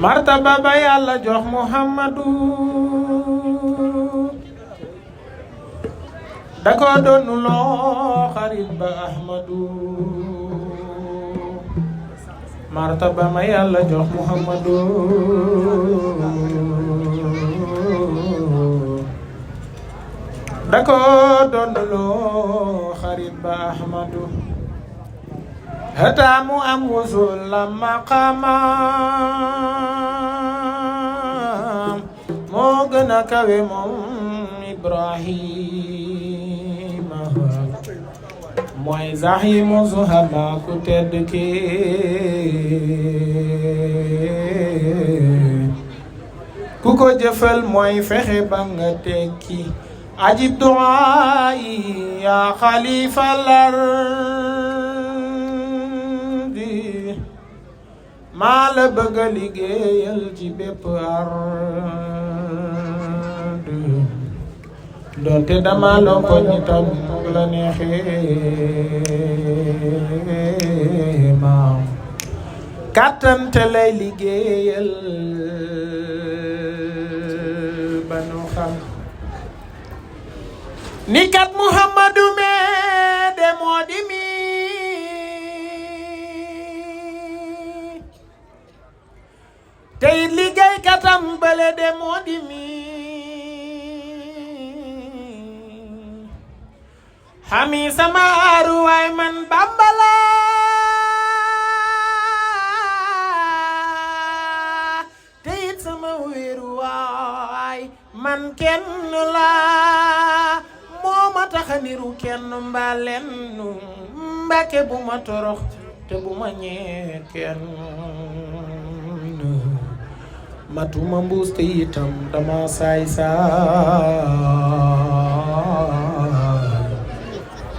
martaba ba yàlla jox Muhammadu da ko doonu loo xarit ba Ahmadu martaba ma yàlla jox Muhammadu da ko doonu loo xarit ba Ahmadu hata mu am wusul la maqamam moo gën a kawe moom Ibrahima mooy zahimu zuhaba ku tedd ki ku ko jëfal mooy fexe ba nga tekki ajib du'aayi ya xalifa lar maa la bëgg a liggéeyal ci bépp ard doonte dama lompoñ itam la neexee maam kàttante lay liggéeyal ba nu xam ni kat Muhammadu me de moo di mi tey liggéey katam bële de moo di mi xami sama aaru waay man Bambala tey sama wéeru waay man kenn la moo ma tax a niru kenn mbaa lenn mbàkke bu ma torox te bu ma ñee kenn matuma mbuus te itam dama saay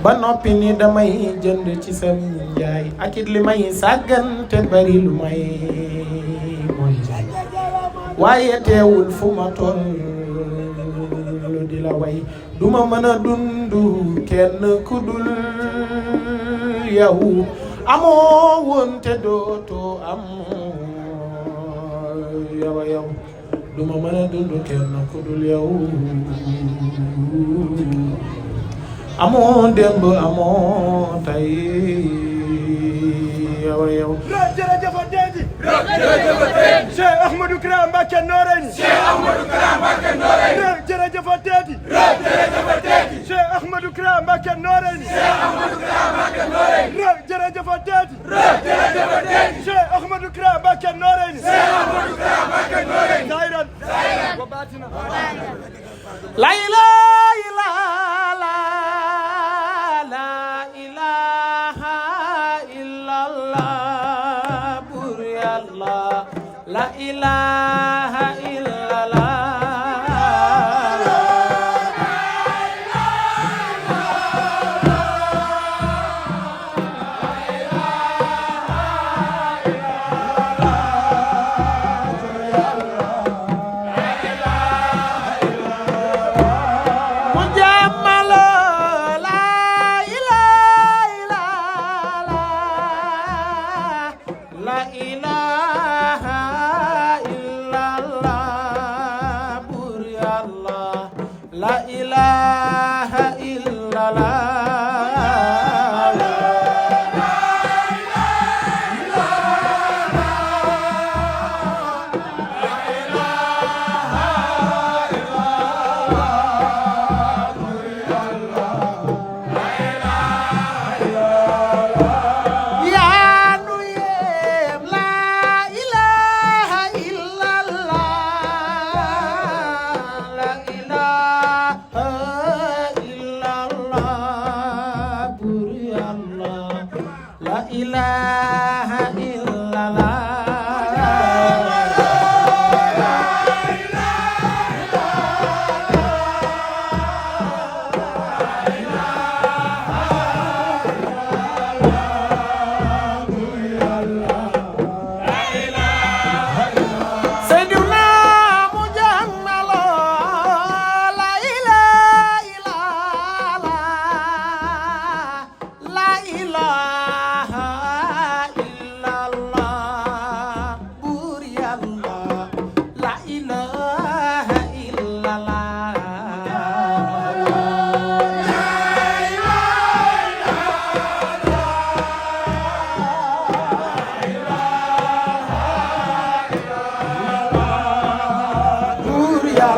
ba noppi ni damay jënd ci sam njaay ak it li may sàggan te bari lu may mooy waaye teewul fu ma toll di la way duma mën a dundu kenn ku dul yow amoo woon te dootoo am yow duma mën a dund kenn ku dul yow amoo démb amoo tey yow jërëjëf Teeti Cheikh Ahmadou Kara Mbacké Noreyni jërëjëf Teeti Cheikh Ahmadou Kara Mbacké Noreyni jërëjëf Teeti Cheikh Ahmadou Kara Mbacké Noreyni zaahiran wa baatinan la ilaha illallah bur yàlla la ilaha illallah la ilaha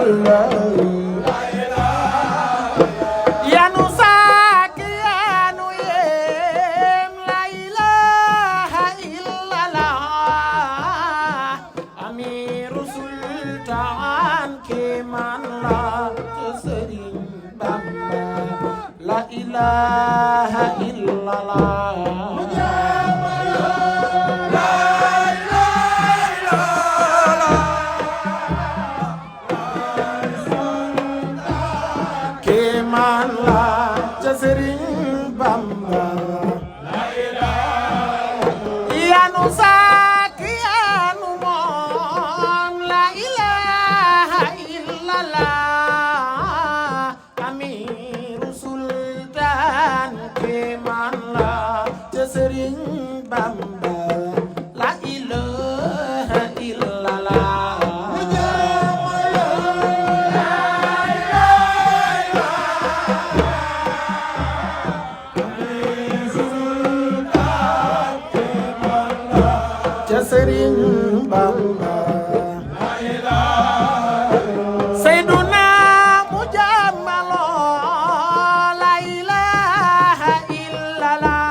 illallah yanu sak yanu yem la ilaha illallah amiru sultan keman la Sëriñ Bamba la ilaha illallah keman la Sëriñ Bamba la ilaha yanu sak yanu moom la ilaha illallah amiru sultan keman la Sëriñ Bamba la ilaha illallah Sëriñ Bamba Seyduna Mujammalo la ilaha illallah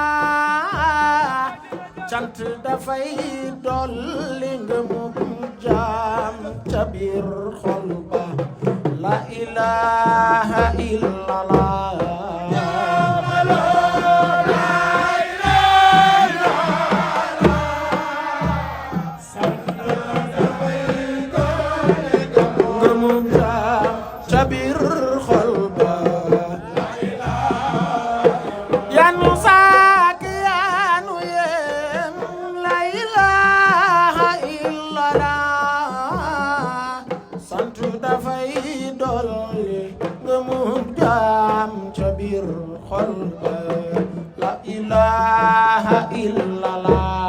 cant dafay dolli ngëmum jaam ca biir xol ba la ilaha illallah Cabir xol ba yanu sak yanu yem la ilaha illallah sant dafay dolli ngëmu jaam cabir xol ba la ilaha illallah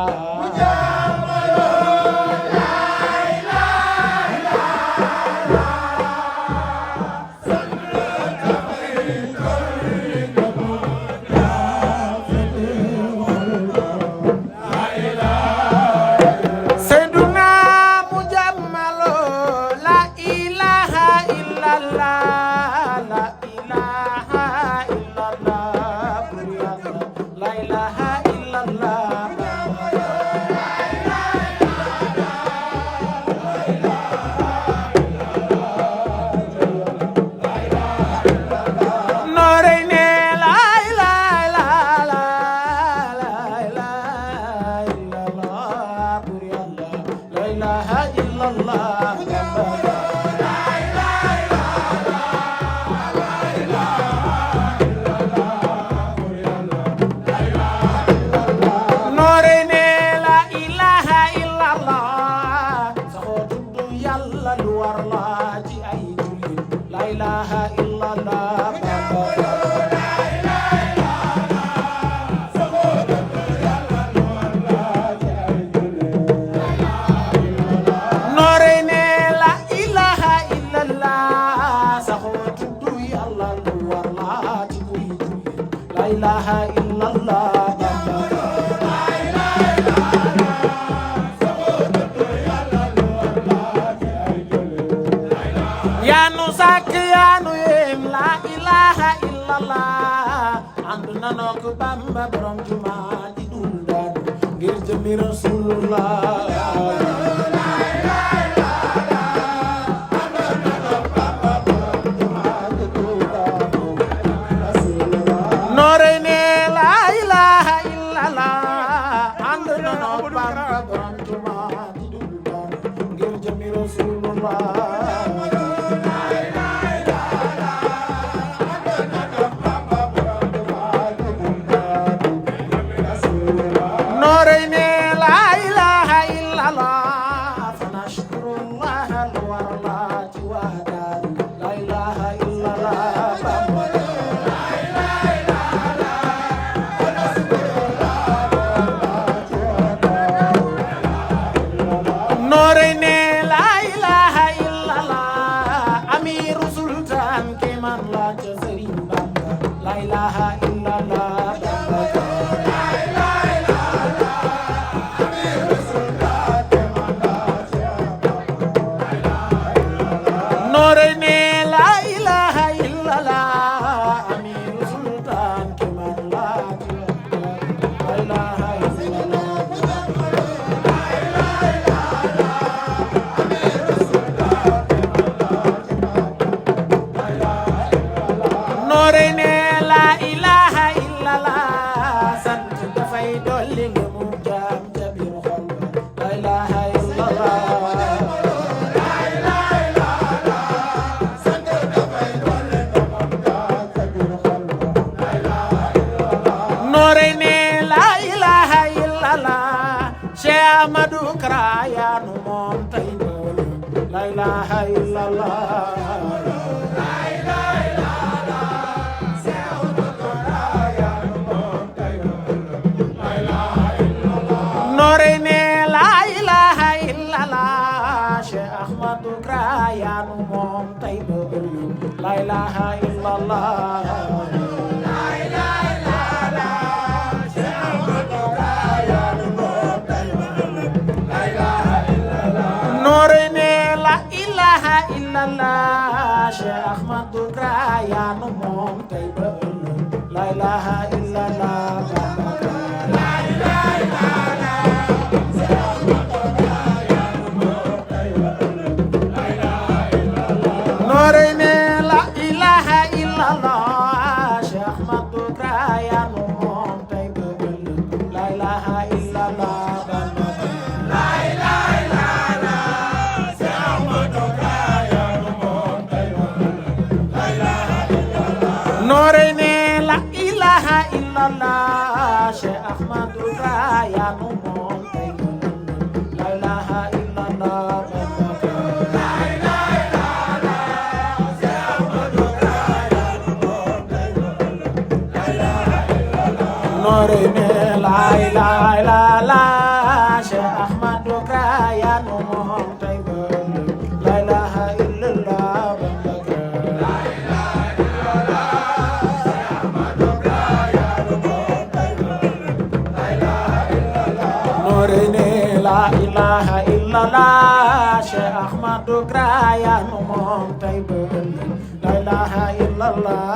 yanu sak yanu yem la ilaha illallah ànd nanoo ko Bamba borom jumaa di dundal ngir jëmi Rasulullah Cheikh Ahmadou Kara yaa nu moom tey bool la ilaha illallah Noreyni la ilaha illallah Cheikh Ahmadou Kara yaa nu moom tey bool la ilaha illallah Noreyni la ilaha illallah Cheikh Ahmadou Kara yaa nu moom tey ba ëllëg la ilaha illallah Noreyni la ilaha illallah Cheikh Ahmadou Kara yaa nu moom tey ba ëllëg la ilaha illallah Noreyni la ilaha illallah Cheikh Ahmadou Kara yaa nu moom tey ba ëllëg la ilaha illallah Noreyni la ilaha illallah Cheikh Ahmadou Kara yaa nu moom tey ba ëllëg la ilaha illallah Noreyni la ilaha illallah Cheikh Ahmadou Kara yaa nu moom tey ba ëllëg la ilaha illallah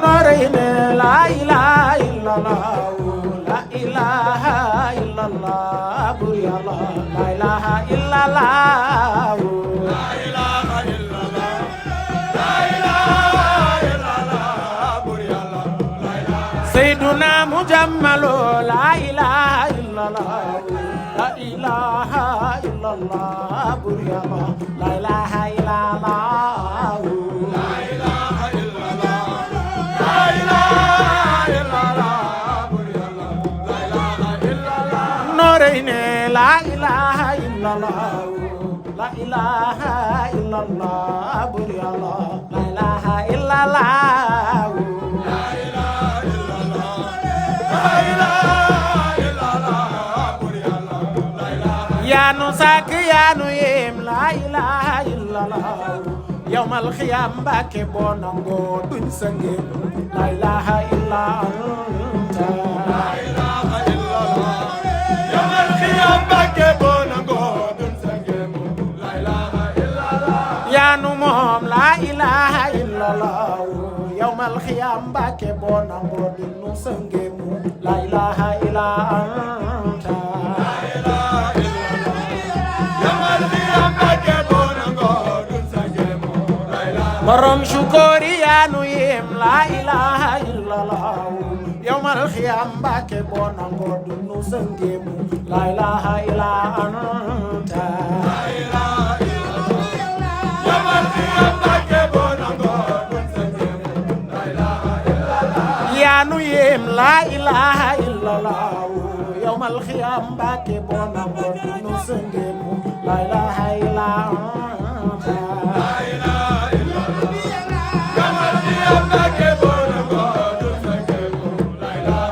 Noreyni la ilaha illallah la ilaha illallah bur Yàlla la ilaha illallah Seyduna Mujammalu la ilaha illallah la ilaha illallah bur Yàlla la ilaha illallah Noreyni la ilaha illallah la ilaha illallah bur Yàlla la ilaha illallah yaa nu sàkk yaa nu yéem la ilaha illallah yawmal xiyaam Mbàkke boo nangoo duñ sa ngéem la ilaha illa anta yawmal xiyaam Mbàkke boo nangoo duñ sa ngéem la ilaha illallah yaa nu moom la ilaha illallah yawmal xiyaam Mbàkke boo nangoo duñ sa ngéem la ilaha illa anta borom sukóori yaa nu yéem la ilaha illallah yawmal xiyaam Mbàkke boo nangoo dunu sa ngéemu la ilaha illa anta yawmal xiyaam Mbàkke boo nangoo dunu sa ngéemu la ilaha illallah yaa nu yéem la ilaha illallah yawmal xiyaam Mbàkke boo nangoo dunu sa ngéemu la ilaha illa anta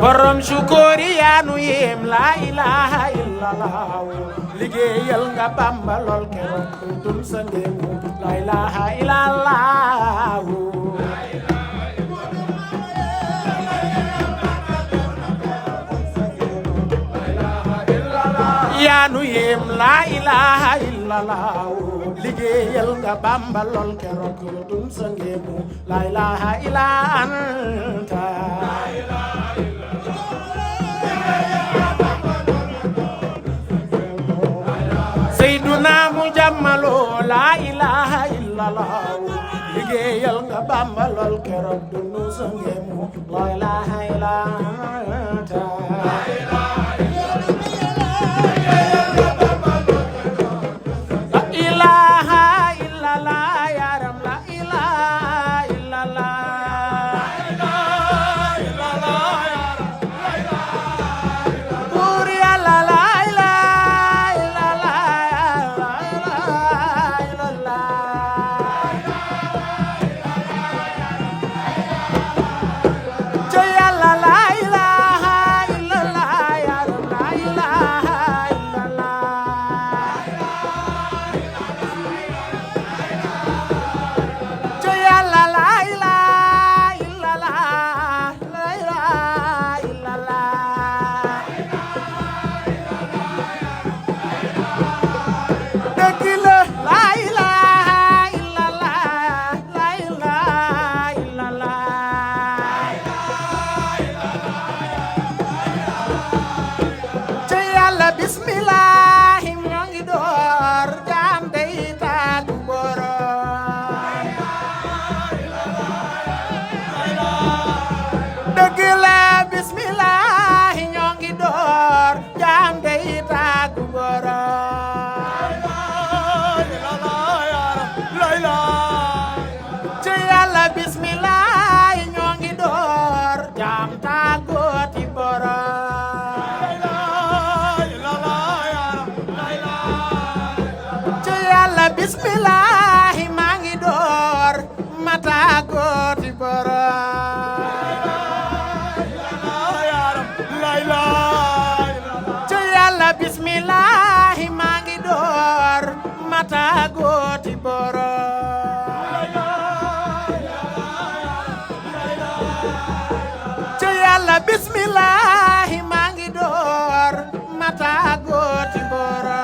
borom sukóori yaa nu yéem la ilaha illallah liggéeyal nga Bamba lool keroog dun sa ngéemu la ilaha illallah yaa nu yéem la ilaha illallah liggéeyal nga Bamba lool keroog dun sa ngéemu la ilaha illa anta Seyduna Mujammalu la ilaha illallah liggéeyal nga Bamba lool keroog dun sa ngéemu la ilaha illa anta bismillahi maa ngi door mata gooti boro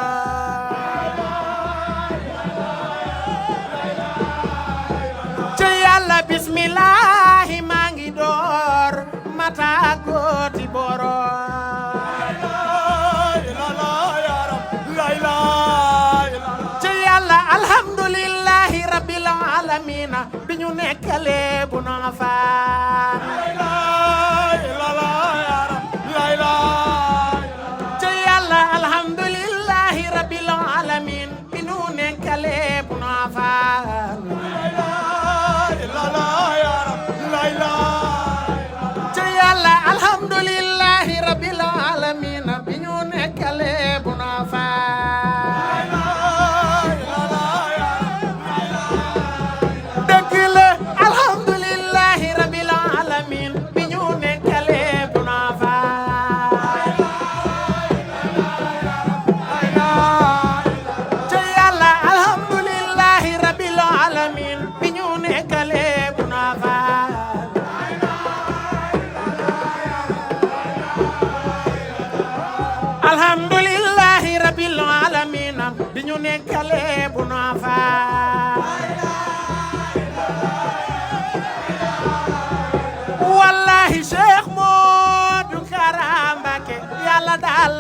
ci yàlla bismillahi maa ngi door mata gooti boro ci yàlla alhamdulillahi rabbil alamina bi ñu nekkale bu noo faan ci yàlla alhamdulillahi rabbil alamin bi ñu nekkale bu noo faan ci yàlla alhamdulillahi rabbil alamin bi ñu nekkale bu noo faan dëgg la alhamdulillahi rabbil alamin bi ñu nekkale bu noo faan ci yàlla alhamdulillahi rabbil alamin bi ñu nekkale bu noo faan alhamdulillahi rabbil alamin bi ñu nekkale bu noo faan wallahi Cheikh Modou Kara Mbacké yàlla daal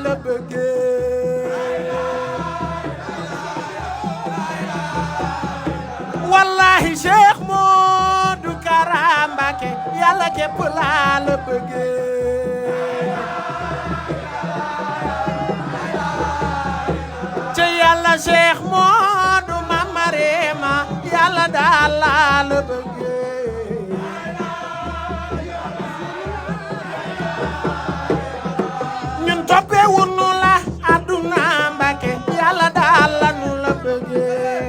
la bëggee wallahi Cheikh Modou Kara Mbacké yàlla képp la bëggee ci yàlla Cheikh Modou Mamarema yàlla daal la bëggee ñun toppee wunu la àdduna Mbacké yàlla daal la nu la bëggee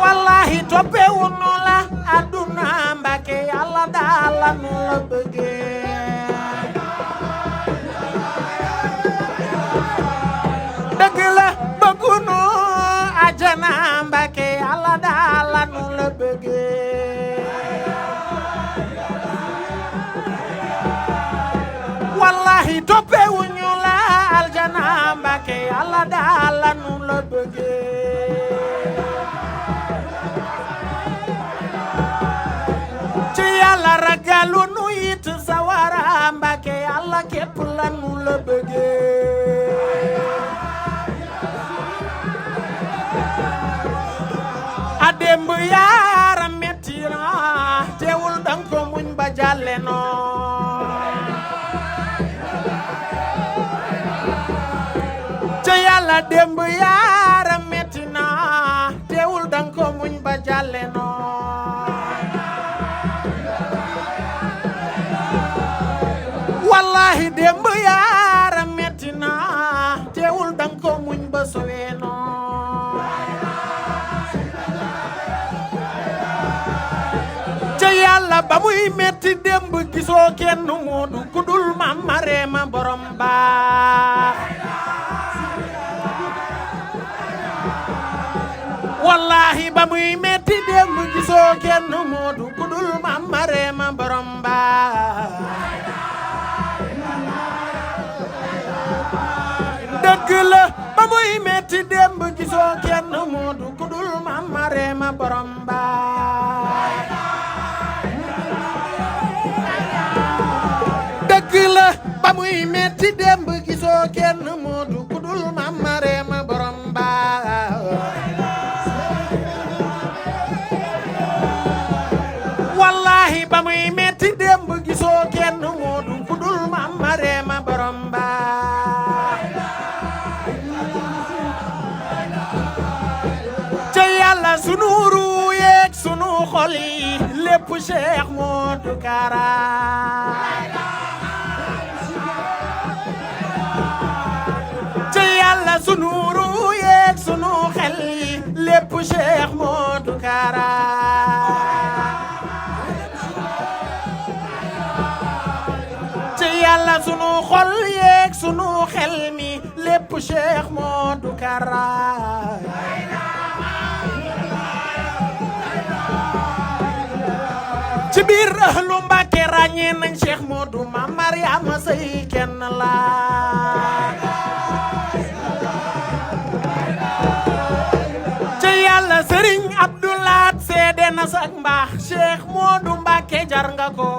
wallahi toppee wunu la àdduna Mbacké yàlla daal la nu la bëggee dëgg la bëggunu àjjana Mbacké yàlla daal la nu la bëggee wallahi toppewuñu la aljana Mbacké yàlla daal la nu la bëggee ci yàlla ragalu nu it sawara Mbacké yàlla képp la nu la bëggee a démb yaara metti na teewul dang ko muñ ba jàlle noo ci yàlla démb yaara metti na teewul dang ko muñ ba jàlle noo wallahi démb yaara metti na teewul dang ko muñ ba sowe noo ci yàlla ba muy metti démb gisoo kenn moodu ku dul Maam Mareema borom baax wallahi ba muy metti démb gisoo kenn moodu ku dul Maam Mareema borom baax dëgg la ba muy metti démb gisoo kenn moodu ku dul Maam Mareema borom baax dëgg la ba muy metti démb gisoo kenn moodu ku dul Maam Mareema borom baax wallahi ba muy metti démb gisoo kenn moodu ku dul Maam Mareema borom baax ca yàlla sunu ruu yeeg sunu xol yi lépp Cheikh Modou Kara ca yàlla sunu ruu yeeg sunu xel yi lépp Cheikh Modou Kara ca yàlla sunu xol yeeg sunu xel mi lépp Cheikh Modou Kara biir ahlu Mbàkke ràññee nañ Cheikh Modou ma Mariama Sey kenn la ci yàlla Sëriñ Abdoulaat seede na sak mbaax Cheikh Modou Mbàkke jar nga ko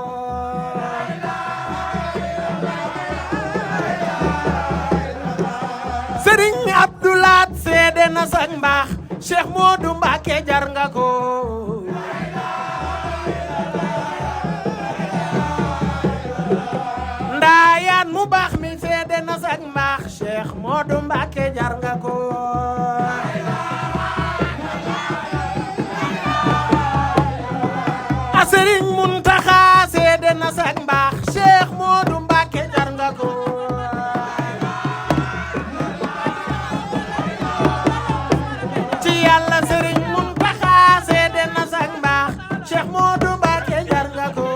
Sëriñ Abdoulaat seede na sak mbaax Cheikh Modou Mbàkke jar nga ko ndaayaan mu baax mi seede na sak mbaax Cheikh Modou Mbàkke jar nga ko a Sëriñ Muntaxa seede na sak mbaax Cheikh Modou Mbàkke jar nga ko ci yàlla Sëriñ Muntaxa seede na sak mbaax Cheikh Modou Mbàkke jar nga ko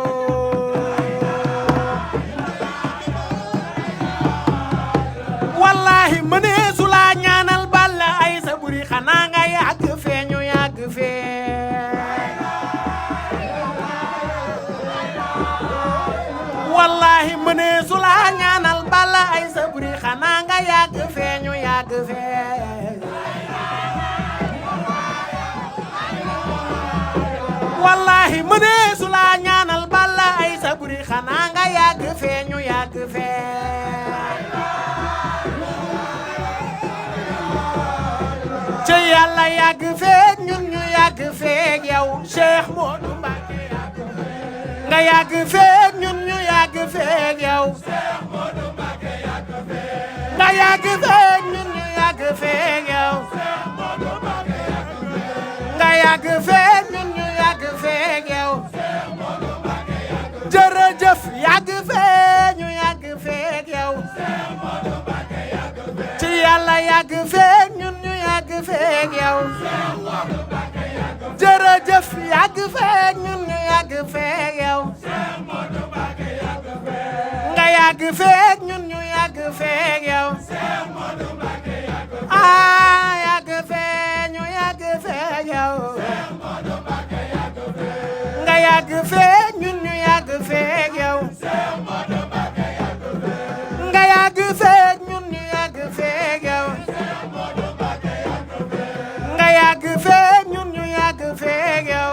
wallahi mënee su la ñaanal Balla ay sa buri xanaa nga yàgg fee ñu yàgg fee wallahi mënee su la ñaanal Balla ay sa buri xanaa nga yàgg fee ñu yàgg fee wallahi mënee su la ñaanal Balla ay sa buri xanaa nga yàgg fee ñu yàgg fee ci yàlla yàgg feek ñun ñu yàgg feek yow Cheikh Modou Mbacke nga yàgg feek ñun ñu yàgg feek yow Cheikh Modou Mbacke nga yàgg feek ñun ñu yàgg feek yow Cheikh Modou Mbacke nga yàgg feek ñun ñu yàgg feek yow Cheikh Modou Mbacke jërëjëf yàgg feek ñu yàgg feek yow Cheikh Modou Mbacke ci yàlla yàgg feek ñun ñu yàgg feek yow jërëjëf yàgg feek ñun ñu yàgg feek yow nga yàgg feek ñun ñu yàgg feek yow ah yàgg feek ñu yàgg feek yow nga yàgg feek ñun ñu yàgg feek yow nga yàgg feek ñun ñu yàgg feek yow nga yàgg feek ñun ñu yàgg feek yow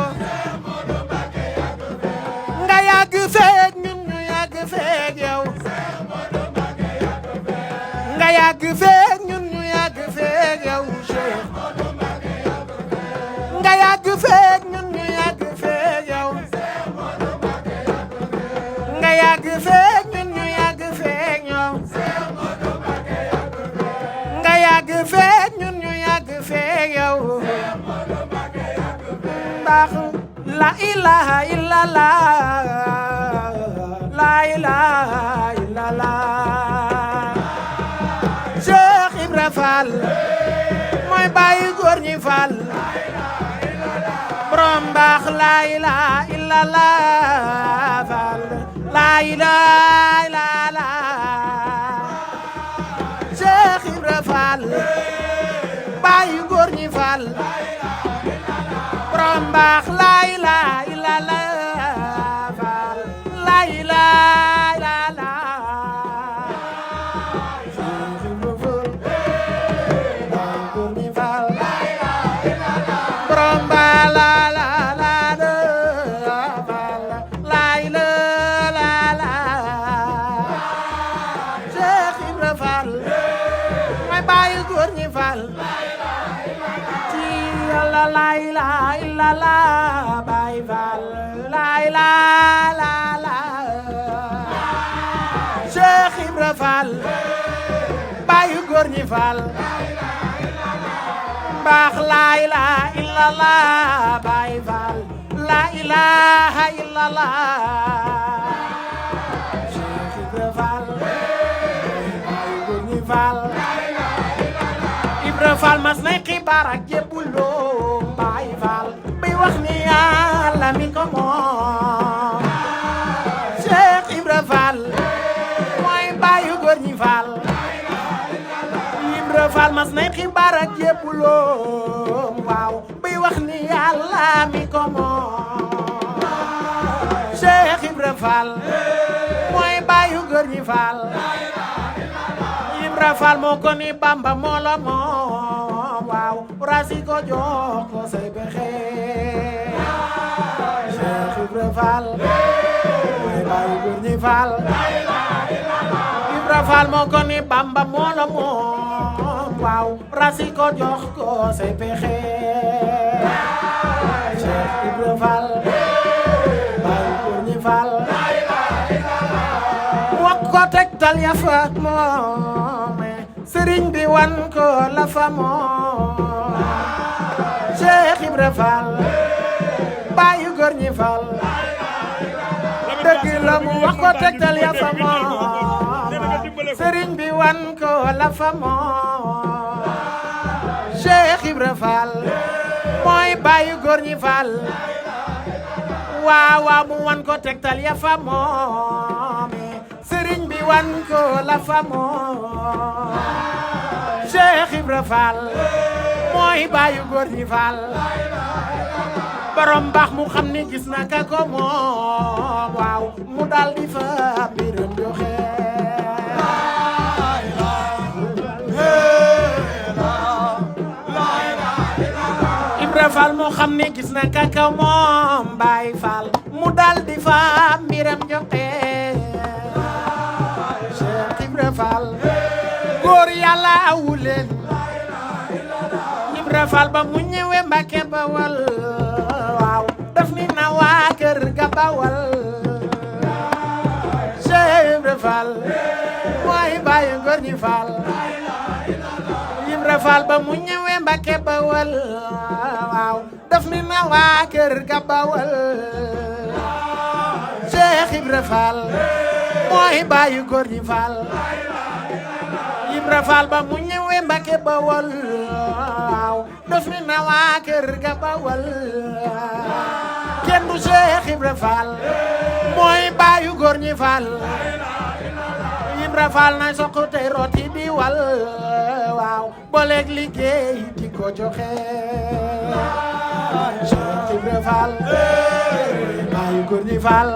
nga yàgg feek ñun ñu yàgg feek yow nga yàgg feek ñun ñu yàgg feek yow nga yàgg feek ñun ñu yàgg feek yow nga yàgg feek ñun ñu yàgg feek yow nga yàgg feek ñun ñu yàgg feek yow ndax la ilaha illallah la ilaha illallah Cheikh Ibra Fall mooy bàyyi góor ñi Fall borom baax la ilaha illallah Fall la ilaha illallah Cheikh Ibra Fall bàyyi góor ñi Fall borom baax la ilaha illallah Fall la ilaha illallah borom baax la Cheikh Ibra Fall mooy bàyyi góor ñi Fall ci Yàlla la ilaha illallah Baay Fall la ilaha Cheikh Ibra Fall bàyyi góor ñi Fall baax la ilaha illallah Baay Fall la ilaha illallah Cheikh Ibra Fall Fall Ibra Fall mas nay xibaar ak jébbuloo Baay Fall bay wax ni Yàlla mi ko moom Cheikh Ibra Fall mooy baayu góor ñi Fall Ibra Fall mas nay xibaar ak jébbuloo waaw bay wax ni Yàlla mi ko moom Fall mooy baayu góor ñi Fall Ibra Fall moo ko ni Bamba moo la moom waaw rasi ko jox ko say pexe Cheikh Ibra Fall mooy baayu góor ñi Fall Ibra Fall moo ko ni Bamba moo la moom waaw rasi ko jox ko say pexe Cheikh Ibra Fall baayu góor ñi Fall wax ko tegtal ya fa moom sëriñ bi wan ko la fa moom Cheikh Ibra Fall baayu góor ñi Fall dëgg la mu wax ko tegtal ya fa moom sëriñ bi wan ko la fa moom Cheikh Ibra Fall mooy baayu góor ñi Fall waaw waaw mu wan ko tegtal ya fa moom sëriñ bi wan ko la fa moom Cheikh Ibra Fall mooy baayu góor ñi Fall borom baax mu xam ni gis na ka ko moom waaw mu dal di fa mbiram joxe Ibra Fall mu xam ni gis na ka ko moom Baay Fall mu dal di fa mbiram joxe Cheikh Ibra Fall góor yàlla awu leen Ibra Fall ba mu ñëwee Mbàkke Bawal waaw daf ni na waa kër ga Bawal Cheikh Ibra Fall mooy baayu góor ñi Fall Ibra Fall ba mu ñëwee Mbàkke Bawal waaw daf ni na waa kër ga Bawal Cheikh Ibra Fall mooy baayu góor ñi Fall Ibra Fall ba mu ñëwee Mbàkke Bawal waaw daf ni na waa kër ga Bawal kenn du Cheikh Ibra Fall mooy baayu góor ñi Fall Ibra Fall na soq tey rooti di wal waaw booleeg liggéey di ko joxe Cheikh Ibra Fall baayu góor ñi Fall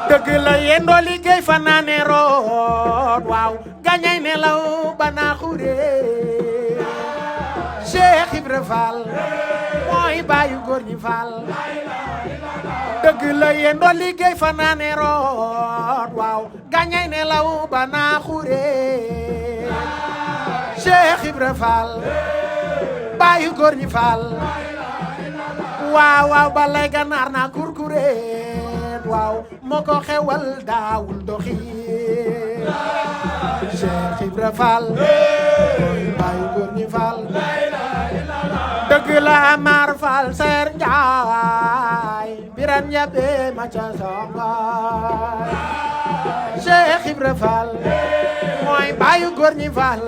dëgg la yendoo liggéey fanaane root waaw gañay nelaw bana xure Cheikh Ibra Fall mooy baayu góor ñi Fall dëgg la yendoo liggéey fanaane root waaw gañay nelaw bana xure Cheikh Ibra Fall baayu góor ñi Fall waaw waaw balay ganaar na kurkure waaw moo ko xewal daawul doxi Cheikh Ibra Fall baayu góor ñi Fall dëgg la Amar Fall Seer Njaay Biran Njabe ma ca songaay Cheikh Ibra Fall mooy baayu góor ñi Fall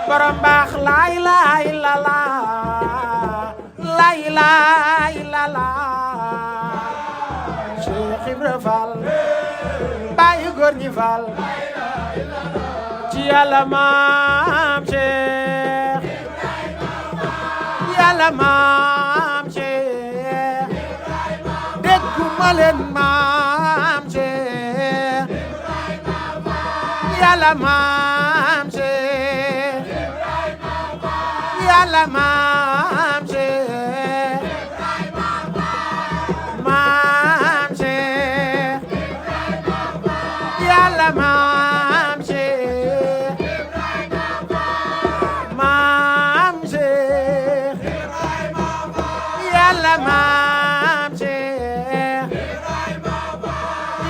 borom baax laa ilaaha illallaah laa ilaaha illallaah Cheikh Ibra Fall baayu góor ñi Fall ci Yàlla maam Cheikh Yàlla maam Cheikh dégguma leen maam Cheikh Yàlla maam Cheikh Yàlla maam Cheikh maam Cheikh Yàlla maam Cheikh maam Cheikh Yàlla maam Cheikh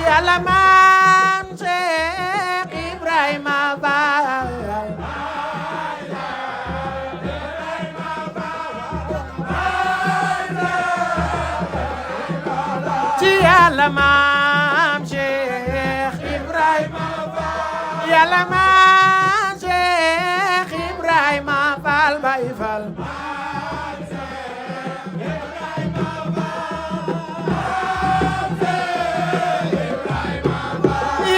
Yàlla maam Cheikh Ibrahima Baay ci Yàlla maam Cheikh Ibrahima Yàlla maam Cheikh Ibrahima Fall Baay Fall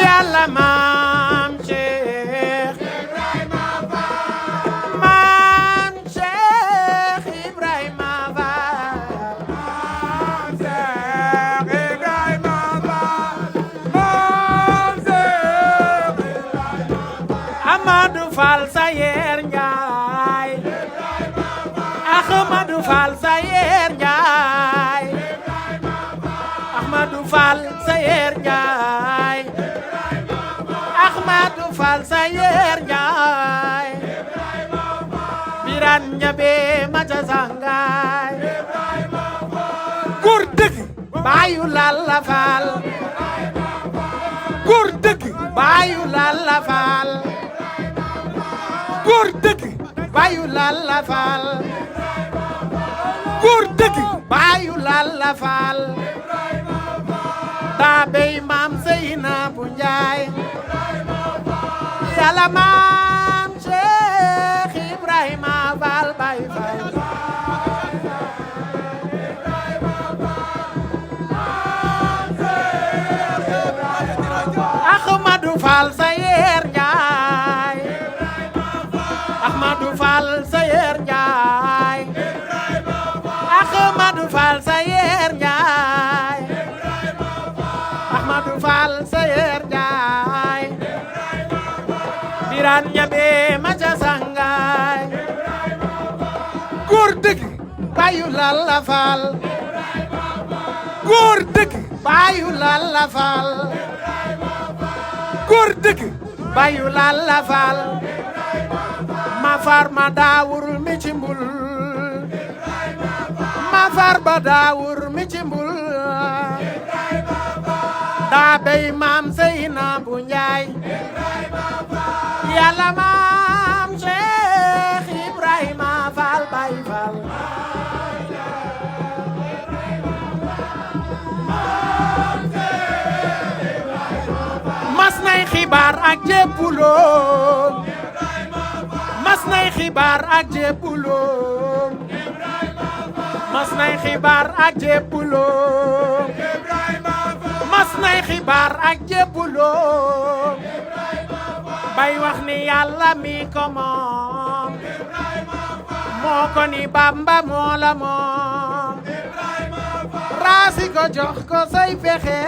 Yàlla maam Cheikh Ibrahima Fall maam Cheikh Ibrahima Fall maam Cheikh Fall Sayer Njaay Ahmadou Fall Sayer Njaay Ahmadou Fall Sayer Njaay Biran Njabe Maca Sangaay góor dëgg baayu Lalla Fall góor dëgg baayu Lalla Fall góor dëgg baayu Lalla Fall góor dëgg baayu Lalla Fall daa bey maam Seynabu Njaay yàlla maam Cheikh Ibrahima Fall Baay Fall Ahmadou Fall Sayer Njaay Ahmadou Fall Sayer Njaay Ahmadou Fall Sayer Njaay Ahmadou Fall Sayer Njaay Biran Njabe Maca Sangaay góor dëgg baayu Lalla Fall góor dëgg baayu Lalla Fall góor dëgg baayu Lalla Fall ma far ma daawur mi ci mbul ma far ba daawur mi ci mbul daa bey maam Seynabu Njaay yàlla maam Cheikh Ibrahima Fall Baay Fall mas nay xibaar ak jébbuloom mas nay xibaar ak jébbuloom mas nay xibaar ak jébbuloom mas nay xibaar ak jébbuloom bay wax ni yàlla mi ko moom moo ko ni Bamba moo la moom raasi ko jox ko say pexe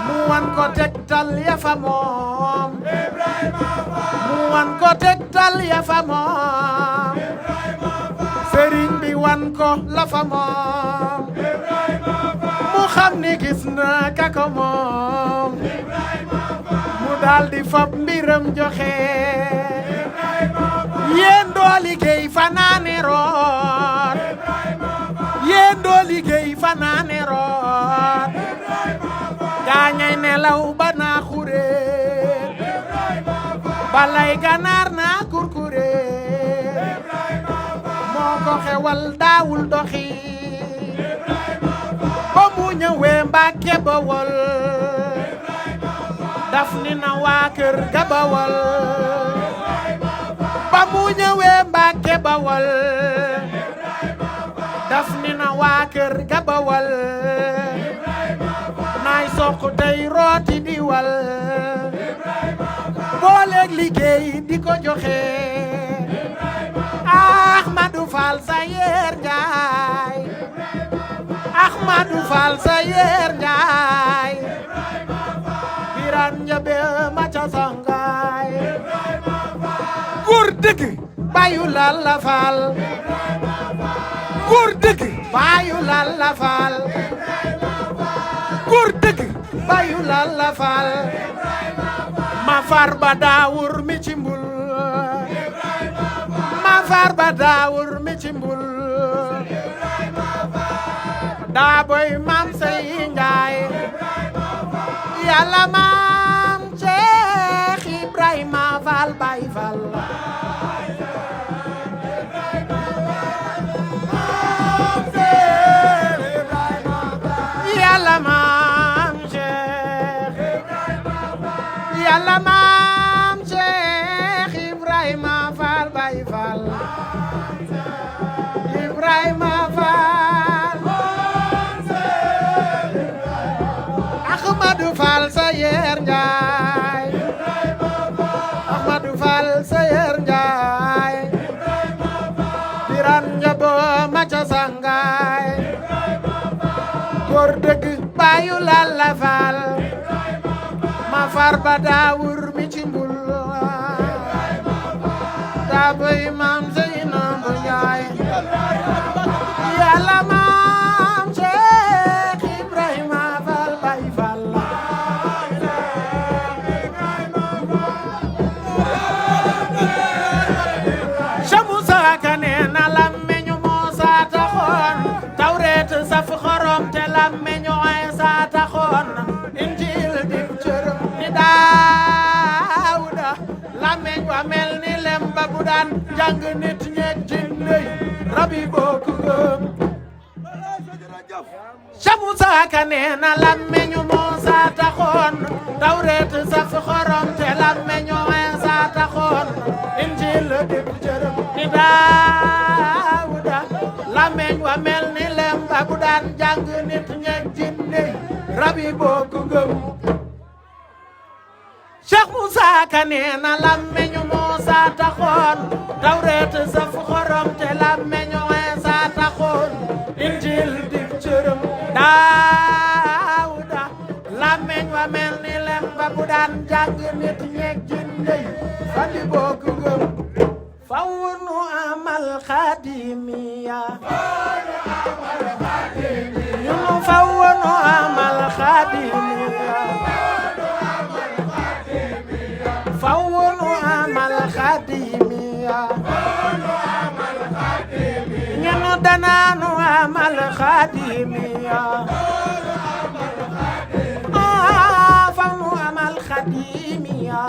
mu wan ko tegtal ya fa moom mu wan ko tegtal ya fa moom sëriñ bi wan ko la fa moom mu xam ni gis na ka ko moom mu daldi fab mbiram joxe yéen doo liggéey fanaane root yéen doo liggéey fanaane root gaañay nelaw ba naa xure balay ganaar naa kurkure moo ko xewal daawul doxi ba mu ñëwee Mbàkke Bawol daf ni na waa kër ga Bawol ba mu ñëwee Mbàkke Bawol daf ni na waa kër ga Bawol naay soq tey rooti di wal booleeg liggéey di ko joxe Ahmadou Fall Sayer Njaay Ahmadou Fall Sayer Njaay Biran Njabe Maca Sangaay góor dëgg baayu Lalla Fall góor dëgg baayu Lalla Fall góor dëgg baayu Lalla Fall ma far ba daawur mi ci mbul ma far ba daawur mi ci mbul daa boy maam Sey Njaay yàlla maam Cheikh Ibrahima Fall Baay Fall yàlla maam Cheikh yàlla maam Cheikh Ibrahima Fall Baay Fall Ibrahima Fall Ahmadou Fall Sayer Njaay Ahmadou Fall Sayer Njaay Biran Njabe Maca Sangaay góor dëgg baayu Lalla Fall ma far ba daawur mi ci mbul daa boy maam Seynabu Njaay daan jàng nit ñeeg jinne rabi boo ko gëm Cheikh Moussa Ka nee na làmmiñu Muusa taxoon Tawreet saf xorom te làmmiñu Iisa taxoon Injiil dib cërëm ni Daawuda làmmiñ wa mel ni lem ba bu daan jàng nit ñeeg jinne rabi boo ko gëm Cheikh Moussa Ka nee na làmmiñu Muusa taxoon Tawreet saf xorom te làmmiñu Iisa taxoon Injiil dib cërëm Daawuda làmmiñ wa mel ni lem ba bu daan jàng nit ñeeg jinne rabi boo ko gëm faw nu amal xaadimiya ñunu faw nu amal xaadimiya faw nu amal xaadimiya ñunu dana nu amal xaadimiya faw nu amal xaadimiya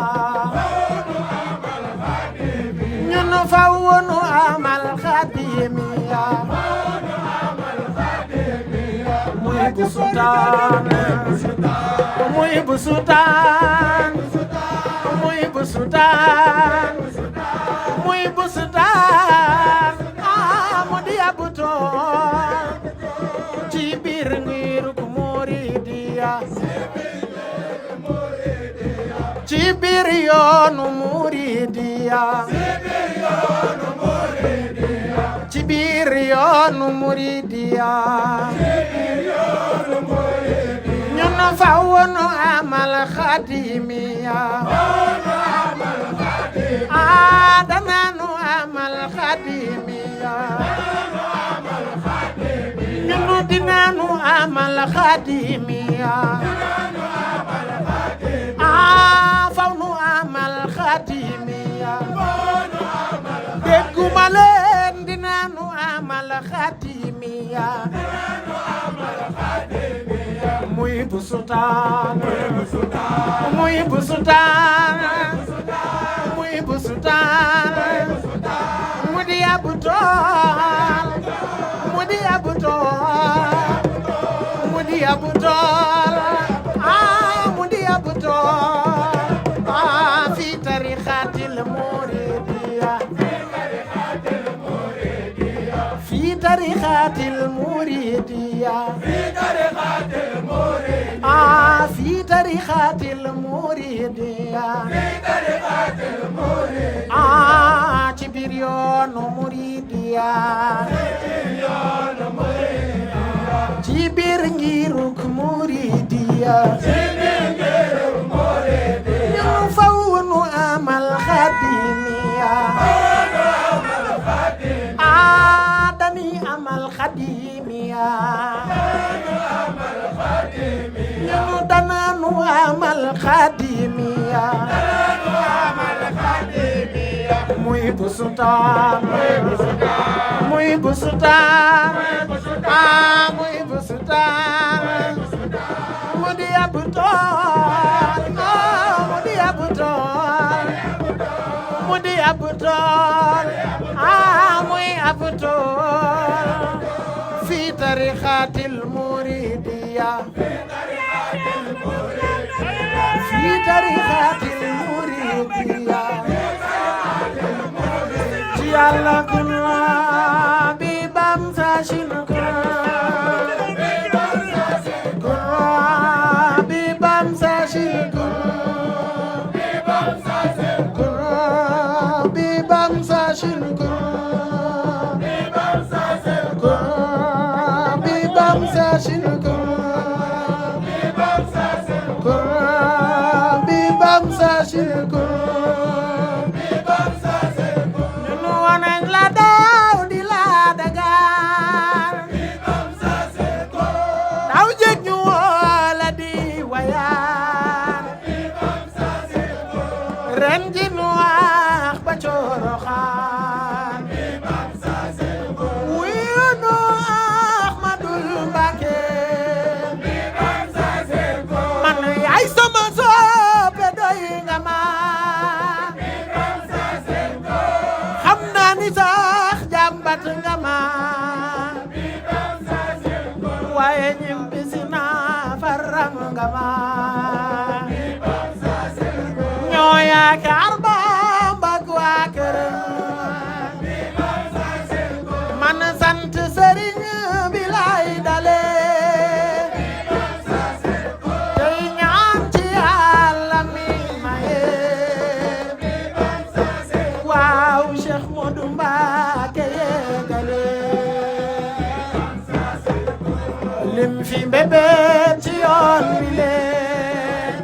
ñun faw nu amal xaadimiya muy bu sultaan muy bu sultaan muy bu sultaan muy bu sultaan mu di abu tool ci biir ngiru muridiya ci biir yoonu muridiya ci biir yoonu muridiya ñun faw nu amal xaadimiya dana nu amal xaadimiya ñun dina nu amal xaadimiya faw nu amal xaadimiya dégguma leen dina nu amal xaadimiya muy bu sultaan muy bu sultaan muy bu sultaan mu di abu tool mu di abu tool mu di abu tool mu di abu tool fi tariqatil muridiyya fi tariqatil muridiyya fi tariqatil muridiyya ci biir yoonu muridiyya ci biir ngiruk muridiyya ñu faw nu amal xaadimiya dani amal xaadimiya ñu dana nu amal xaadimiya muy bu sultaan muy bu sultaan muy bu sultaan mu di abu tool mu di abu tool mu di abu tool muy abu tool fi tariqatil muridiyya fi tariqatil muridiyya ci Yàlla kun bi bam sa shin kun bi bam sa shin kun bi bam sa shin kun bi bam sa shin kun bi bam sa shin kun ni sax jàmbat nga ma waaye ñibbisi naa faram nga ma ñoo yaakaar Bamba ak waa këram man sant sëriñ bi lay dale tey ñaan ci Yàlla mi maye waaw Cheikh Modou Mbacké yeggale lim fi mbébét ci yoon wi lee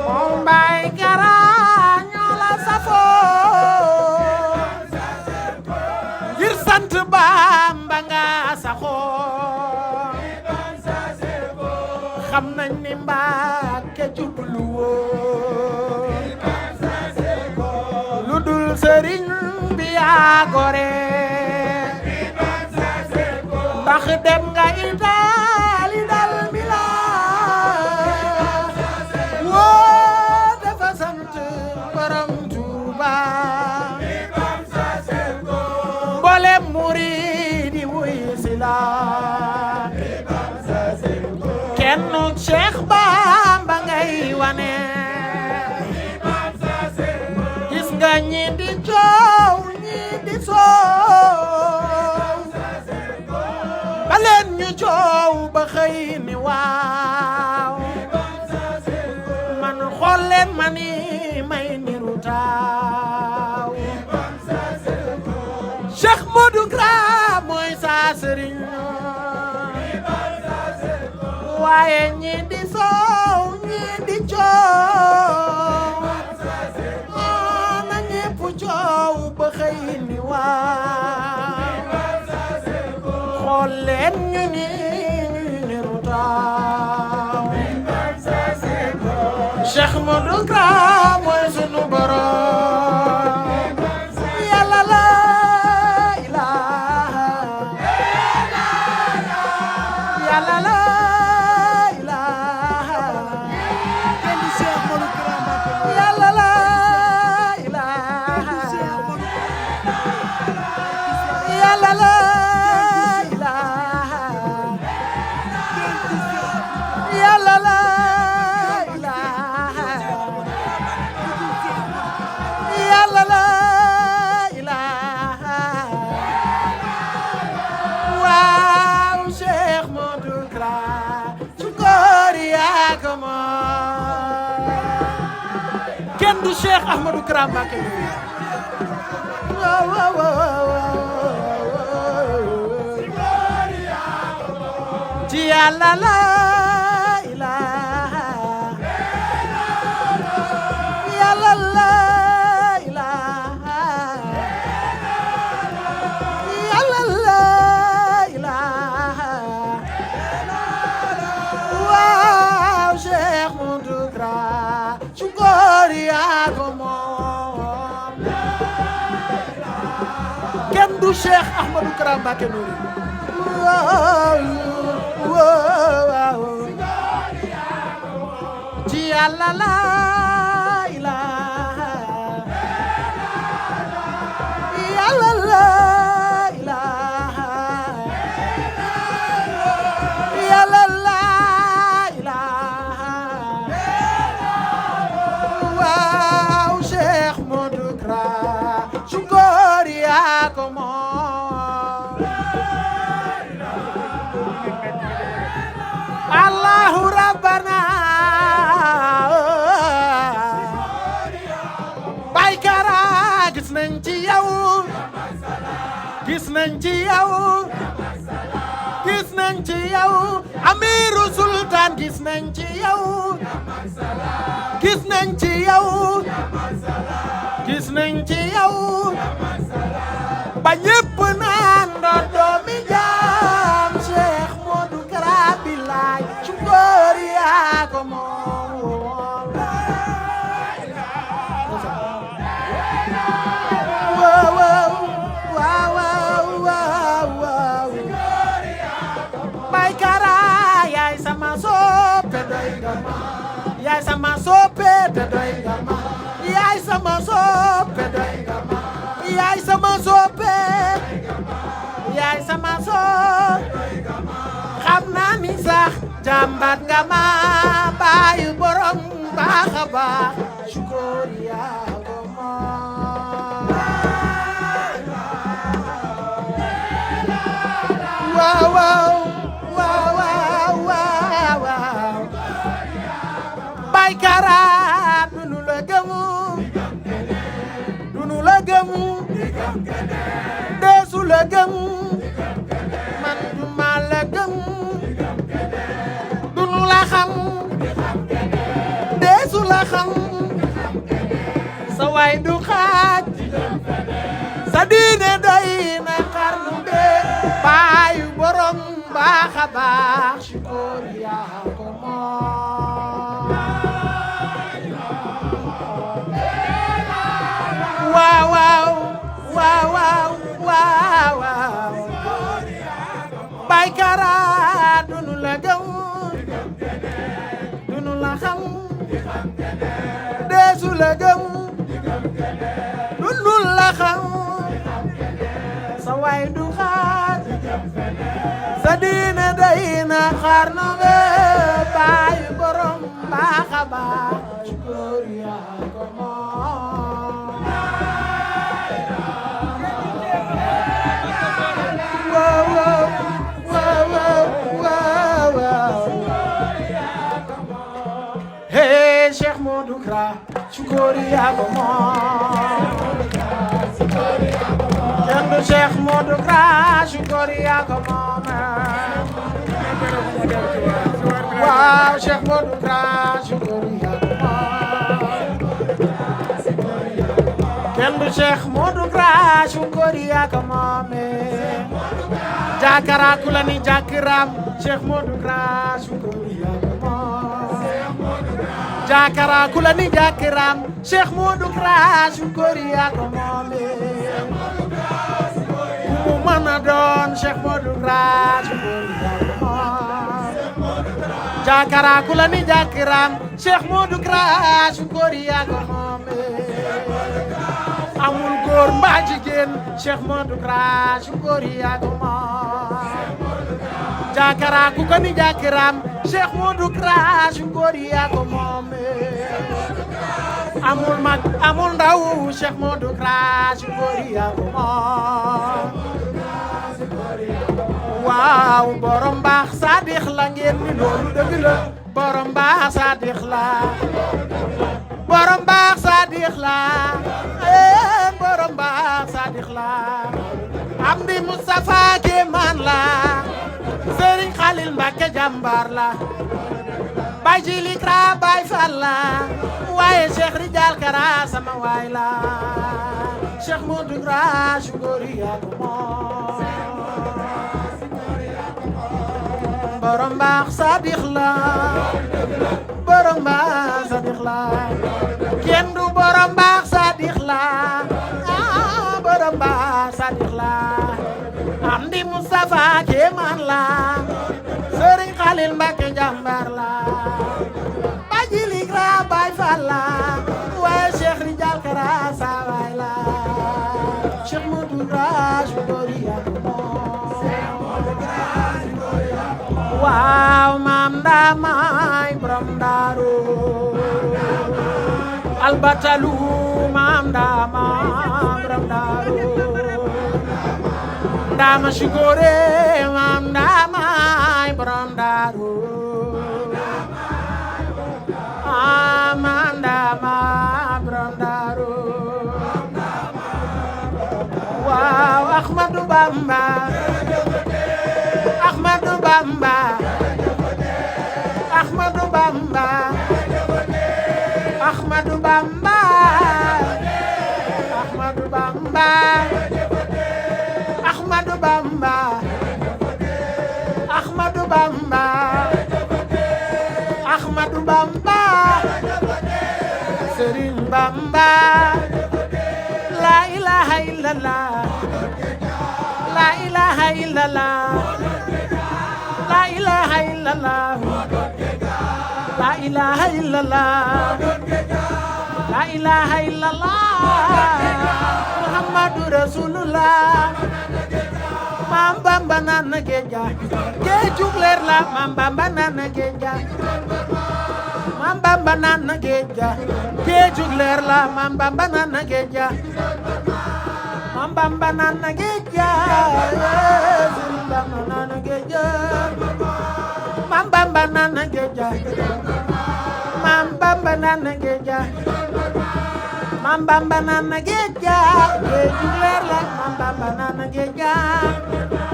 moom Baay Kara ñoo la safoo ngir sant Bamba nga saxoo xam nañ ni Mbacké jubluwoo lu dul sëriñ bi yaa gore ndax dem nga Itaali dal Milaan woo dafa sant Borom Tuuba mboolem murid yi wuy si la kenn Cheikh Bamba ngay wane gis nga ñi di coow ñi di soow baleen ñu coow ba xëy ni waaw man xool leen ma ni may niru taaw Cheikh Modou Kara mooy sa sëriñ waaye ñi di soow ñi di coow na ñépp coow ba xëy ni waaw xool leen ñu ni niru taaw Cheikh Modou Kara mooy sunu borom Yàlla la ilaha Yàlla la ilaha Yàlla la ilaha Yàlla la ilaha Yàlla la ilaha Yàlla la ilaha waaw Cheikh Modou Kara su góor yaa ko moom kenn du Cheikh Ahmadou Kara Mbacké ci Yàlla la ilaha Yàlla la ilaha Yàlla la ilaha waaw Cheikh Modou Kara su góor yaa ko moom kenn du Cheikh Ahmadou Kara Mbacké noonu ci Yàlla la ilaha Yàlla la ilaha Yàlla la ilaha waaw Cheikh Modou Kara su góor yaa ko moom Allahu Rabbana Baay Kara gis nañ ci yow gis nañ ci yow gis nañ ci yow Amiru Sultan gis nañ ci yow gis nañ ci yow gis nañ ci yow ba ñépp naan doomi jaam Cheikh Modou Kara bilaay su góor yaa ko moom waaw waaw waaw waaw Baay Kara yaay sama soppe doy nga ma yaay sama soppe te doy nga ma yaay sama soppe doy nga ma yaay sama soppe yaay sama xam naa ni sax jàmbat nga ma baayu borom baax a baax Shukuri yaa ko moom waaw waaw waaw waaw waaw bay karaat dunu la gëmu deesu la gëmu man duma la gëmu dunu la xam deesu la xam sa waay du xaaj sa diine doy na xarnu bee baayu borom baax a baax Shukuri yaa ko moom waaw waaw waaw waaw waaw waaw bay karaat dunu la gëm dunu la xam deesu la gëm dunu la xam sa waay du xaar sa diine day na xaar no be bay borom baax a baax Shukuri yaa ko moom wow wow wow wow wow hey Cheikh Modou Kra Shukuri yaa ko moom kenn du Cheikh Modou Kra Shukuri yaa ko moom waaw Cheikh Modou Kra Shukuri yaa ko moom kenn du Cheikh Modou Kra Shukuri yaa ko moom jakara kula ni jakiram Cheikh Modou Kra Shukuri yaa ko moom jakara kula ni jakiram Cheikh Modou Kra Shukuri yaa ko moom ku mën a doon Cheikh Modou Kra Shukuri yaa ko moom jakara kula ni jakiram Cheikh Modou Kra Shukuri yaa ko moom amul góor mbaa jigéen Cheikh Modou Kra Shukuri yaa ko moom jakara ku ko ni jakiram Cheikh Modou Kra Shukuri yaa ko moom amul mag amul ndaw Cheikh Modou Kra Shukuri yaa ko moom waaw borom baax sadix la ngeen ni loolu dëgg la borom baax sadix la borom baax sadix la borom baax sadix la Amdi Moustapha Kéemaan la Serigne Khalil Mbacké jàmbaar la Baye Jili Kra Baye Fall la waaye Cheikh Rijal Kara sama waay la Cheikh Modou Kra Shukuri yaa ko moom borom baax sadix la borom baax sadix la kenn du borom baax sadix la borom baax sadix la Amdi Moustapha Kéemaan la Serigne Khalil Mbacké jàmbaar la Baye Jili Kra Baye Fall la waaye Cheikh Rijal Kara sa waay la Cheikh Modou Kra Shukuri yaa ko moom waaw maam Ndamaay borom Daaru albatalu maam Ndamaay borom Daaru Ndama Shukuri maam Ndamaay borom Daaru maam Ndamaay borom Daaru waaw Ahmadou Bamba Ahmadou Bamba Ahmadou Bamba Ahmadou Bamba Ahmadou Bamba Ahmadou Bamba Ahmadou Bamba Ahmadou Bamba Serigne Bamba la ilaha illallah la ilaha illallah la ilaha illallah la ilaha illallah la ilaha illallah Muhammadu Rasulullah Mam Bamba naan na géej ga géejug leer la Mam Bamba naan na géej ga Mam Bamba naan na géej ga géejug leer la Mam Bamba naan na géej ga Mam Bamba naan na géej ga Sëriñ Bamba naan na géej ga Mam Bamba naan na géej ga Mam Bamba naan na géej ga Mam Bamba naan na géej ga géejug leer la Mam Bamba naan na géej ga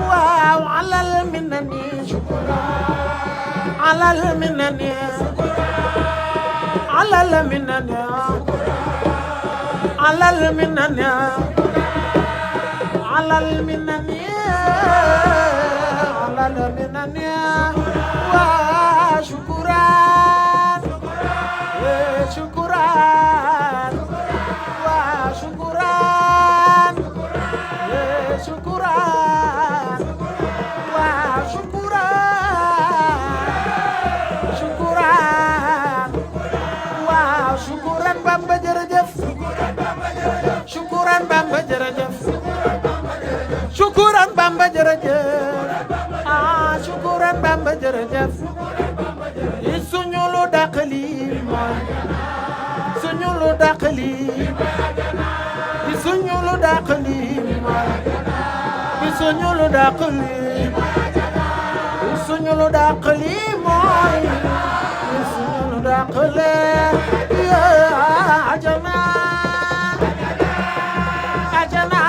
waaw alal minani alal minani alal minani alal minani alal minani alal minani waaw syukuran syukuran waaw syukuran syukuran waaw syukuran syukuran waaw syukuran Bamba jërëjëf syukuran Bamba jërëjëf syukuran Bamba jërëjëf ah syukuran Bamba jërëjëf suñu lu dàqali mooy suñu lu dàqali suñu lu dàqali mooy suñu lu dàqali suñu lu dàqali mooy suñu lu dàqali ajana ajana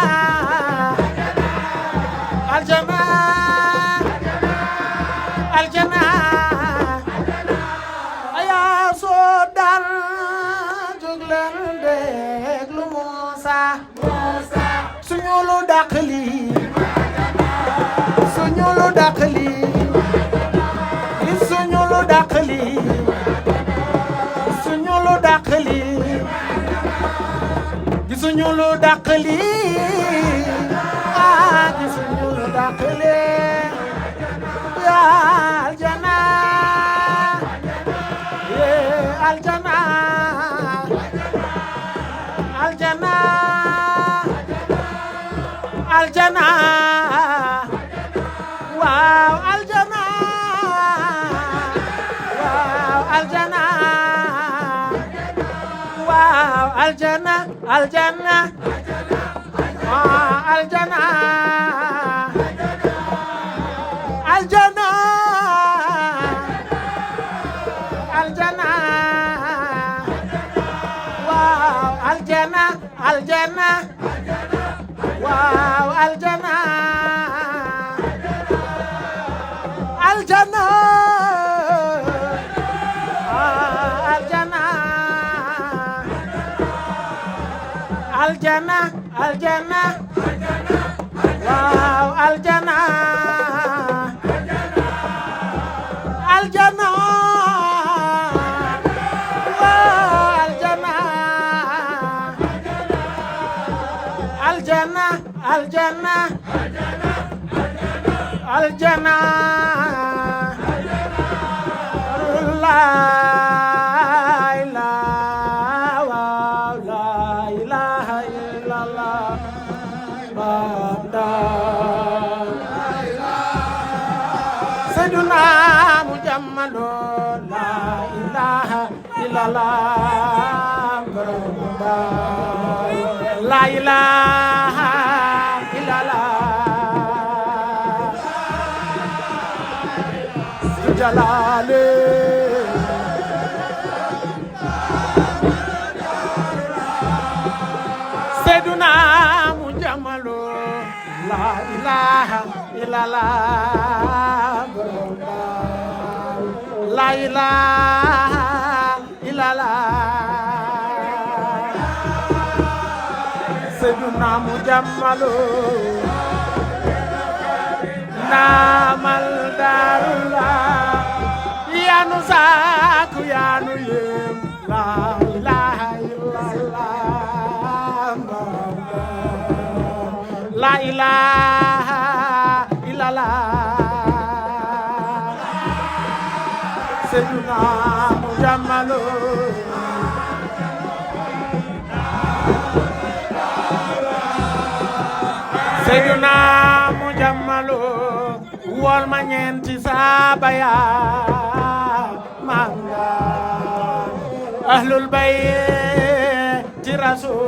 aljana aljana aya soo daan jóg leen déglu Muusa suñu lu dàqali suñu lu dàqali suñu lu dàqali suñu lu dàqali gisuñu lu dàqali ah gisuñu lu dàqali aljana aljana aljana aljana waaw aljana waaw aljana waaw aljana aljana aljana aljana aljana waaw aljana aljana waaw aljana aljana aljana aljana aljana waaw aljana aljana waaw aljana aljana aljana aljana la ilaha la ilaha illallah banda sayyiduna mujammalo la ilaha illallah banda la ilaha illallah jalale sayyiduna mujammalo la ilaha illallah la ilaha illallah sayyiduna mujammalo namal darullah yanu saku yanu yem la ilaha illallah la ilaha illallah sayyiduna mujammalo Seydina Mujammalu wol ma ñeenti saaba ya manga ahlul bayti rasul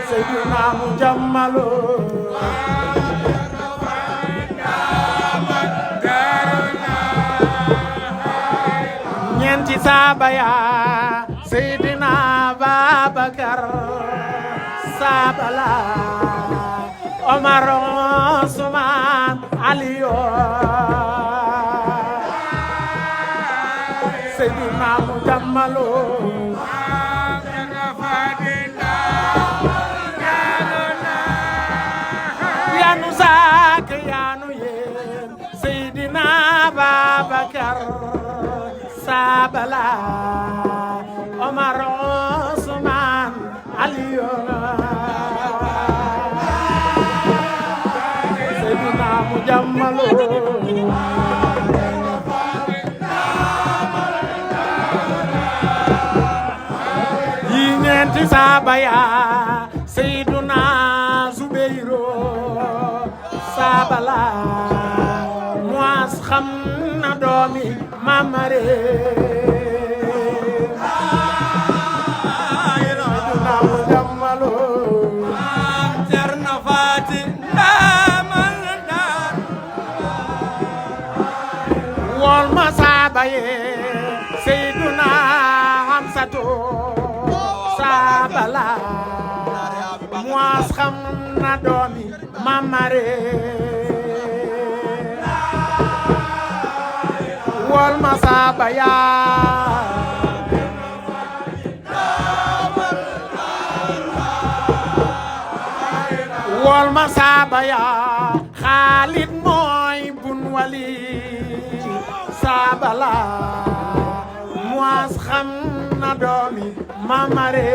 Seydina Mujammalu ñeenti saaba ya Seydina Babakar Sabala Omar Usman Aliyo Seydina Mujammalu yanu sak yanu yeen Seydina Babakar Sabala Omar Usman Aliyo Seydina Mujammalu yi ñeenti saaba ya Seydina Zubeyru Sabala Muas xam na doomi Mamare Seydina Mujammalu wol ma saaba ye Seydina Hamsatu Sabala Muas xam na doomi Mamare wol ma saaba ya wol ma saaba ya Khalid mooy bun wali Sabala Muas xam na doomi Mamare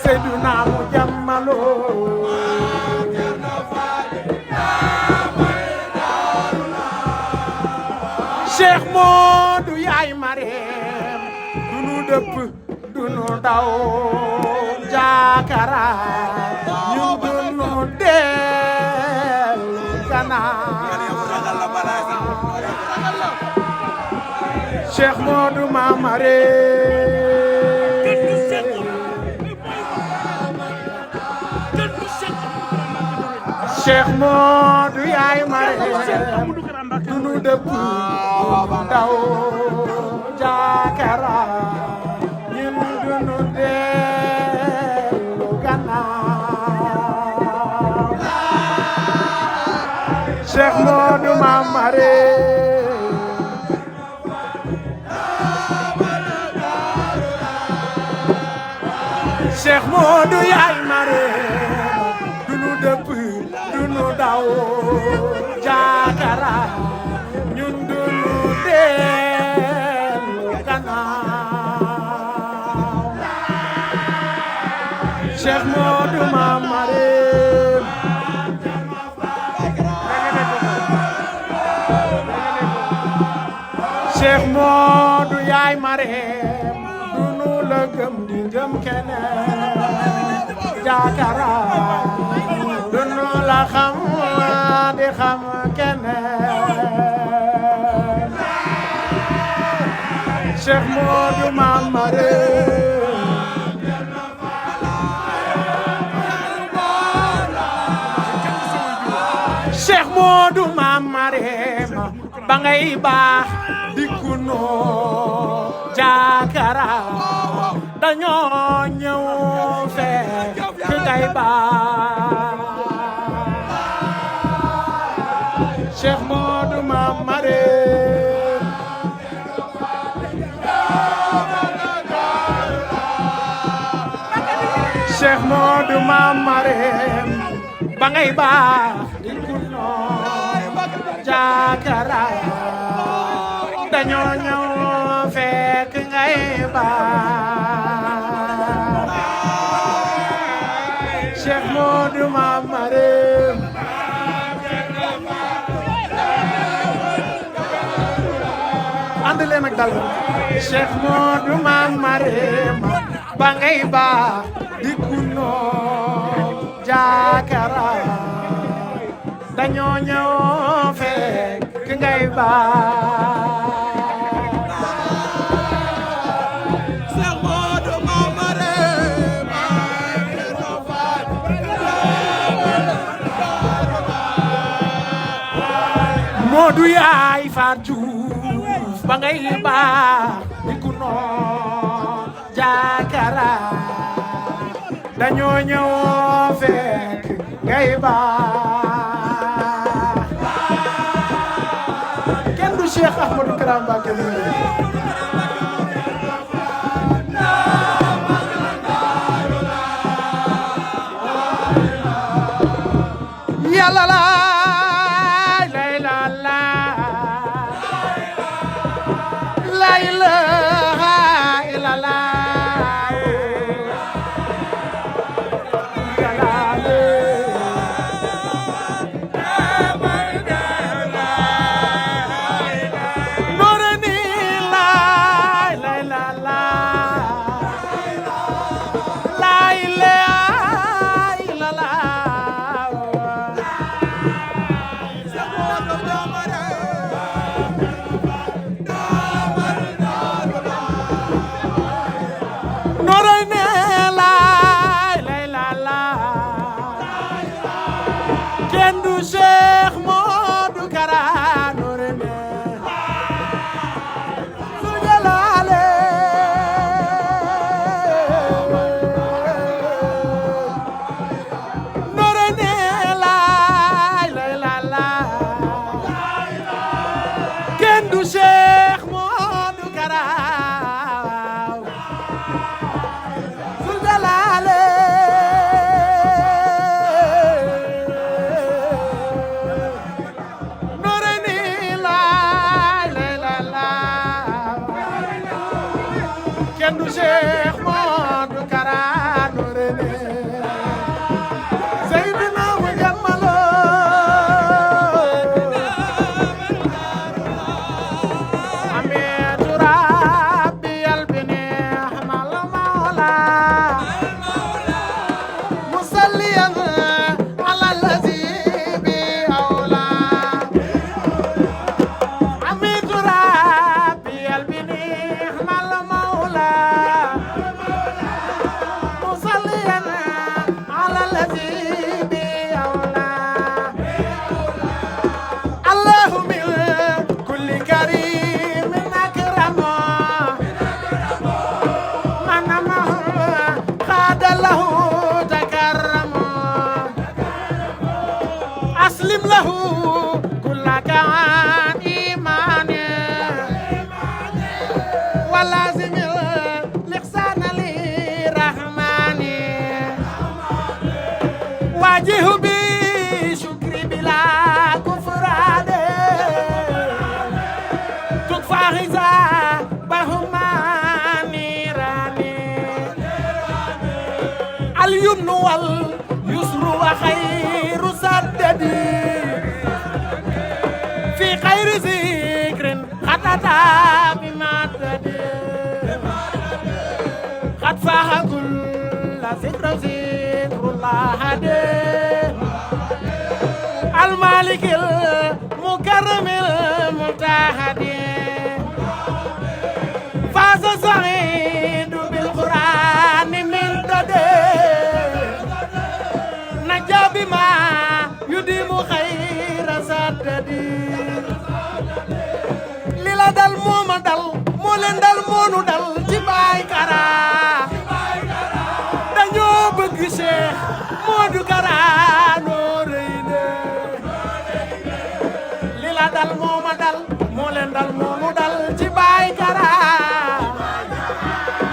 Seydina Mujammalu Cheikh Modou yaay Mareem dunu dëpp dunu daw Jakara ñun dunu del gannaaw Cheikh Modou Mamare Cheikh Modou yaay Mareem dunu dëpp daw Jakara ñun dunu dellu gannaaw Cheikh Modou Mamare Cheikh Modou yaay Mareem dunu dëpp dunu daw Jakara ñun dunu dellu gannaaw Cheikh Modou Mamare Cheikh Modou yaay Mareem dunu la gëm di gëm keneen Jakara dunu la xam di xam keneen Cheikh Modou Mamare Cheikh Modou Mamare ba ngay baax dikkuno Jakara dañoo ñëw fekk ngay baax Cheikh Modou Mamare Cheikh Modou Mamare ba ngay baax dikkuno Jakara dañoo ñëw fekk ngay baax Cheikh Modou Mamare ànd leen ak dal Cheikh Modou Mam Marema ba ngay baax di kuno jaakara dañoo ñëw fekk ngay baax Cheikh Modou Mam Marema Modou yaay Faat Juuf ba ngay baax di kuno jaakara dañoo ñëw fekk ngay baax kenn du Cheikh Ahmadou Kara Mbacké yàlla la la ilaha illallah Cheikh Modou Kara Noreyni Zul Jalale Noreyni la kenn du Cheikh Modou Kara Zul Jalale kenn du Cheikh Modou Kara Noreyni Seydina mu jammalo amitu rabbi albini ahmal mawla musalliyan ala lazi bi awla amitu rabbi albini ahmal mawla له كل كان إيماني ولازم الإحسان لرحماني واجه بشكر بلا كفران تكفى غذابهما نيراني اليمن واليسر وخير سددي في خير ذكر خطتا بمددي قد فاه كل ذكر ذكر الله المالك المكرم المتهدي فاز سعيد بالقرآن من ددي نجا بما يديم خير سددي للا دال موما دال مولين دال مونو دال ci Baay Kara dañoo bëgg Cheikh Modou Kara Noreyni lila dal mooma dal moo leen dal moonu dal ci Baay Kara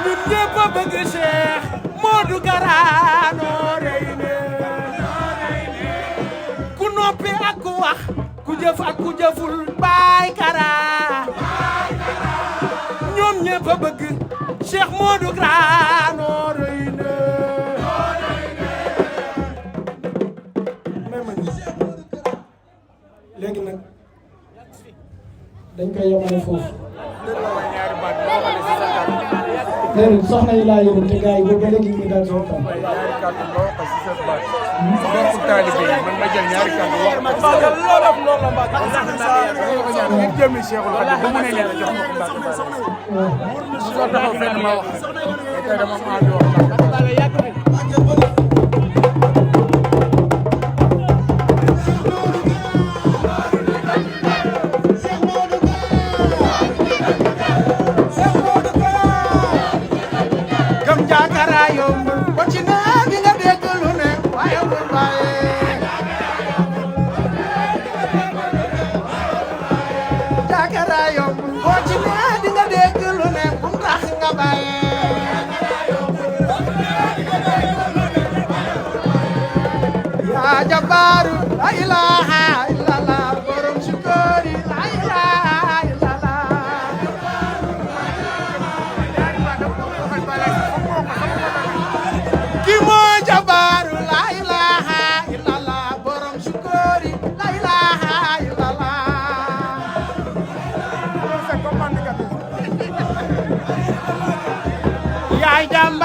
ñun ñëpp a bëgg Cheikh Modou Kara Noreyni ku noppi ak ku wax ku jëf ak ku jëful Baay Kara ñoom ñëpp a bëgg Cheikh Modou Kara Noreyni léegi nag dañ koy yemale foofu déedéet soxna yi laa yërëm te gars yi boobu ba léegi ñu ngi daal soo tam. ñaari kàddu nga wax ko si sa baat. mbokku taalibe yi man ma jël ñaari kàddu wax ko si sa baat. ngir jëmmi Cheikhul Khadim bu mu ne leen jox ma ko Mbacke Balla. soo taxaw fenn ma wax tey dama am envie wax Mbacke Balla. Jabaru la ilaha illallah borom sukori la ilaha illallah ki mo jabaru la ilaha illallah borom sukori la ilaha illallah yaay jamba